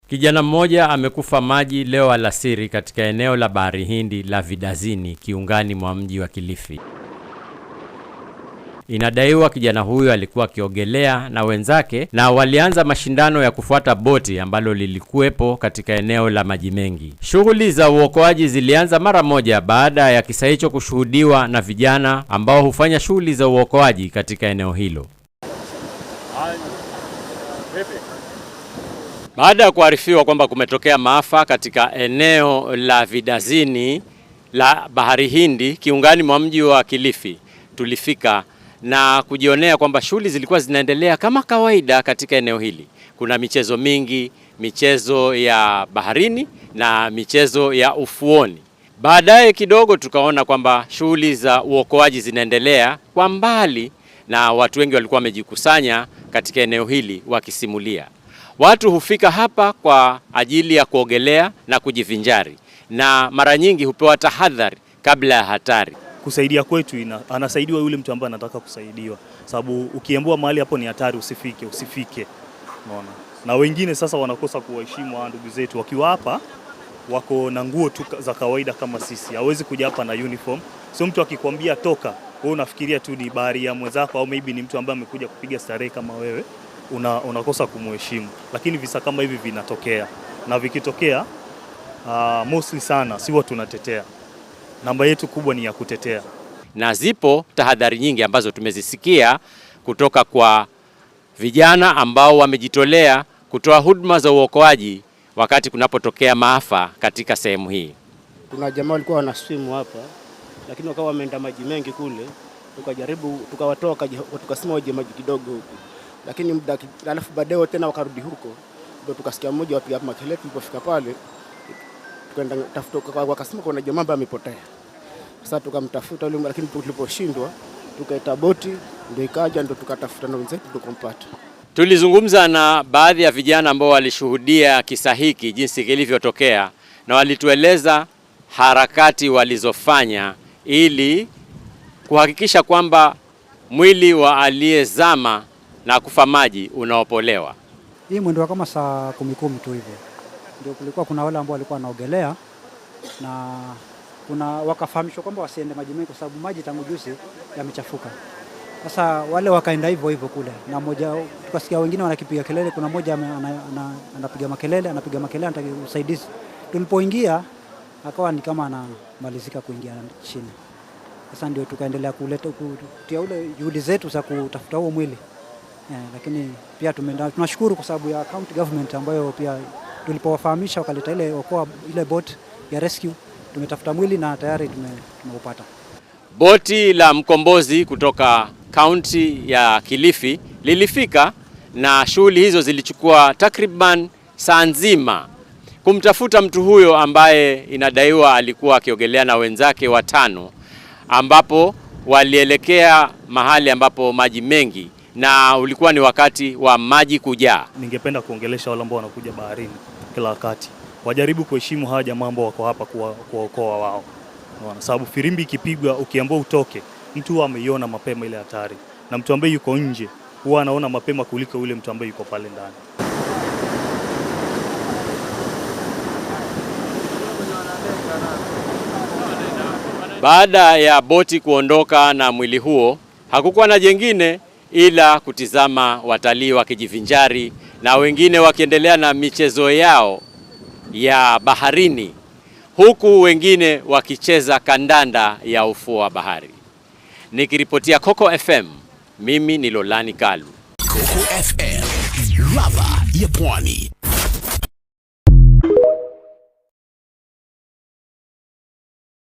Kijana mmoja amekufa maji leo alasiri katika eneo la Bahari Hindi la Vidazini, kiungani mwa mji wa Kilifi. Inadaiwa kijana huyo alikuwa akiogelea na wenzake na walianza mashindano ya kufuata boti ambalo lilikuwepo katika eneo la maji mengi. Shughuli za uokoaji zilianza mara moja baada ya kisa hicho kushuhudiwa na vijana ambao hufanya shughuli za uokoaji katika eneo hilo. Baada ya kuarifiwa kwamba kumetokea maafa katika eneo la Vidazini la Bahari Hindi kiungani mwa mji wa Kilifi, tulifika na kujionea kwamba shughuli zilikuwa zinaendelea kama kawaida katika eneo hili. Kuna michezo mingi, michezo ya baharini na michezo ya ufuoni. Baadaye kidogo tukaona kwamba shughuli za uokoaji zinaendelea kwa mbali na watu wengi walikuwa wamejikusanya katika eneo hili wakisimulia. Watu hufika hapa kwa ajili ya kuogelea na kujivinjari, na mara nyingi hupewa tahadhari kabla ya hatari. Kusaidia kwetu anasaidiwa yule mtu ambaye anataka kusaidiwa, sababu ukiambiwa mahali hapo ni hatari, usifike, usifike. Unaona? Na wengine sasa wanakosa kuwaheshimu hawa ndugu zetu wakiwa hapa, wako na nguo tu za kawaida kama sisi, hawezi kuja hapa na uniform. Sio mtu akikwambia toka, wewe unafikiria tu ni bahari ya mwenzako, au maybe ni mtu ambaye amekuja kupiga starehe kama wewe, unakosa kumheshimu. Lakini visa kama hivi vinatokea, na vikitokea mostly sana si huwa tunatetea. Namba yetu kubwa ni ya kutetea. Na zipo tahadhari nyingi ambazo tumezisikia kutoka kwa vijana ambao wamejitolea kutoa huduma za uokoaji wakati kunapotokea maafa katika sehemu hii. Kuna jamaa walikuwa wanaswim hapa, lakini wakawa wameenda maji mengi kule, tukajaribu tukawatoa, tukasema waje maji kidogo huku, lakini muda, alafu baadaye tena wakarudi huko, ndio tukasikia mmoja wapiga makelele. Tulipofika pale tukaenda tafuta, wakasema kuna jamaa ambaye amepotea. Sasa tukamtafuta yule, lakini tuliposhindwa tukaita boti, ndio ikaja, ndio tukatafuta na wenzetu tukampata. Tulizungumza na baadhi ya vijana ambao walishuhudia kisa hiki jinsi kilivyotokea, na walitueleza harakati walizofanya ili kuhakikisha kwamba mwili wa aliyezama na kufa maji unaopolewa. Hii mwendo wa kama saa kumi kumi tu hivyo ndio kulikuwa kuna wale ambao walikuwa wanaogelea na kuna wakafahamishwa kwamba wasiende maji mengi kwa sababu maji tangu juzi yamechafuka. Sasa wale wakaenda hivyo hivyo kule, na mmoja tukasikia wengine wanakipiga kelele, kuna mmoja anapiga makelele, anapiga makelele anataka usaidizi. Tulipoingia akawa ni kama anamalizika kuingia chini. Sasa ndio tukaendelea kuleta kutia ule juhudi zetu za kutafuta huo mwili. Lakini pia tunashukuru kwa sababu ya county government ambayo pia tulipowafahamisha wakaleta ile okoa ile boat ya rescue, tumetafuta mwili na tayari tumeupata. Boti la mkombozi kutoka kaunti ya Kilifi lilifika na shughuli hizo zilichukua takriban saa nzima kumtafuta mtu huyo ambaye inadaiwa alikuwa akiogelea na wenzake watano, ambapo walielekea mahali ambapo maji mengi na ulikuwa ni wakati wa maji kujaa. Ningependa kuongelesha wale ambao wanakuja baharini kila wakati, wajaribu kuheshimu hawa jamaa ambao wako hapa kuwaokoa wao. Unaona, sababu firimbi ikipigwa ukiambiwa utoke, mtu huwa ameiona mapema ile hatari, na mtu ambaye yuko nje huwa anaona mapema kuliko yule mtu ambaye yuko pale ndani. Baada ya boti kuondoka na mwili huo, hakukuwa na jengine ila kutizama watalii wakijivinjari na wengine wakiendelea na michezo yao ya baharini, huku wengine wakicheza kandanda ya ufuo wa bahari. Nikiripotia Coco FM, mimi ni Lolani Kalu. Coco FM, ladha ya Pwani.